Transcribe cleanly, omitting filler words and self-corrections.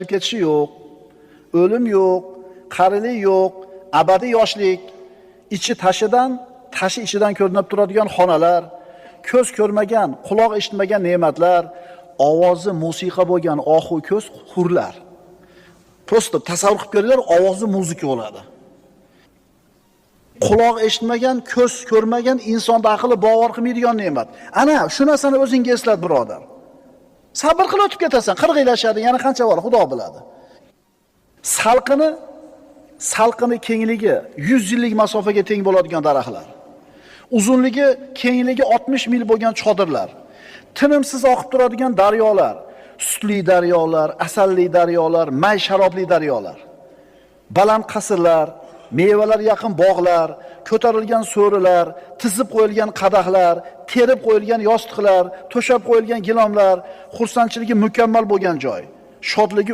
Ketishi yo'q, o'lim yo'q, qarilik yo'q, abadiy yoshlik, ichi tashidan, tashi ichidan ko'rinib turadigan xonalar, ko'z ko'rmagan, quloq eshitmagan ne'matlar, ovozi musiqa bo'lgan ohu ko'z hurlar. Просто tasavvur qilib ko'ringlar, ovozi muzika bo'ladi. Quloq eshitmagan, ko'z ko'rmagan, insonda aqli bovar qilmaydigan ne'mat. Ana shu narsani o'zingga eslat, birodar. Sabr qilib o'tib ketasan, qirg'iylashadi, yana qancha bor, Xudo biladi. Salqini kengligi 100 yillik masofaga teng bo'ladigan daraxtlar. Uzunligi, kengligi 60 mil bo'lgan chodirlar. Tinimsiz oqib turadigan daryolar, sutli daryolar, asalli daryolar, may sharobli daryolar. Baland qasrlar, mevalar yaqin bog'lar, ko'tarilgan so'rilar, tizib qo'yilgan qadahlar, terib qo'yilgan yostiqlar, to'shab qo'yilgan gilomlar, xursandchiligi mukammal bo'lgan joy, shodligi.